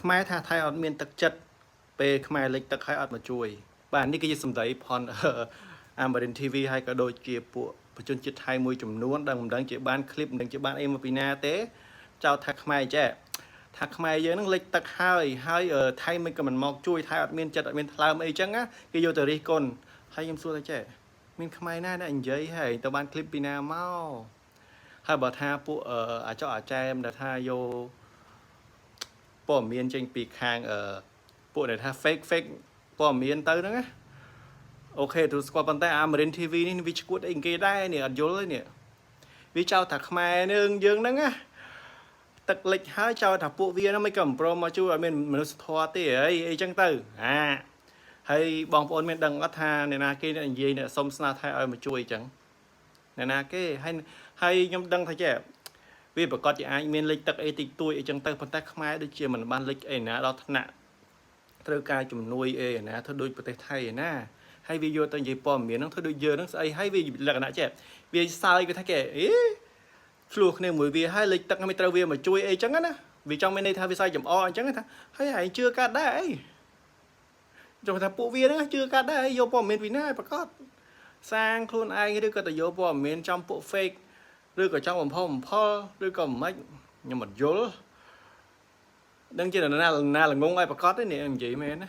ខ្មែរថាថៃអត់មានទឹកចិត្តពេលខ្មែរលិចទឹកហើយអត់មកជួយ បាទនេះគឺជាសម្ដីផន អាមេរិន TV ហើយក៏ដូចជាពួកប្រជាជនជាតិថៃមួយចំនួនដឹងមិនដឹងជាបានคลิปមិនដឹងជាបានអីមកពីណាទេចោទថាខ្មែរចេះថាខ្មែរយើងនឹងលិចទឹកហើយហើយអឺថៃមិនក៏មិនមកជួយថៃអត់មានចិត្តអត់មានថ្លើមអីចឹងណាគេយកទៅរិះគន់ហើយខ្ញុំសួរថាចេះមានខ្មែរណាអ្នកនិយាយហើយទៅបានคลิปពីណាមកហើយបើថាពួកអឺអាចកអាចែមដែលថាយក ព័ត៌មានចេញពីខាងអឺពួកដែលថា fake fake ព័ត៌មានទៅហ្នឹងណាOK ទូស្គាល់ប៉ុន្តែ Amarin TV នេះវាឈួតអីគេដែរនេះអត់យល់ទេនេះវាចោទថាខ្មែរនឹងយើងហ្នឹងណាទឹកលិចហើយចោទថាពួកវាហ្នឹងមិនក៏មិនព្រមមកជួយឲ្យមានមនុស្សធម៌ទេអីអីចឹងទៅអាហើយបងប្អូនមានដឹងអត់ថាអ្នកណាគេអ្នកនិយាយអ្នកសុំស្នើថៃឲ្យមកជួយអញ្ចឹងអ្នកណាគេហើយហើយខ្ញុំដឹងថាចេះ វាប្រកាសជាអាចមានលិចទឹកអីតិចតួចអីចឹងទៅប៉ុន្តែខ្មែរដូចជាមិនបានលិចអីណាដល់ថ្នាក់ត្រូវការជំនួយអីណាធ្វើដូចប្រទេសថៃឯណាហើយវាយកទៅនិយាយព័ត៌មានហ្នឹងធ្វើដូចយើងហ្នឹងស្អីហើយវាលក្ខណៈចេះវាសើចវាថាគេអេឆ្លោះគ្នាមួយវាហើយលិចទឹកមិនត្រូវវាមកជួយអីចឹងណាវាចង់មានន័យថាវាសើចចំអកអញ្ចឹងថាហើយឯងជឿកាត់ដែរអីចង់ថាពួកវាហ្នឹងជឿកាត់ដែរអីយកព័ត៌មានពីណាឲ្យប្រកាសសាងខ្លួនឯងឬក៏ទៅយកព័ត៌មានចំពួក fake ឬក៏ចង់បំផុសបំផុលឬក៏មិនខ្ញុំមិនយល់ដឹងជាណាណាល្ងងឲ្យប្រកាសទេនេះនិយាយមែនណា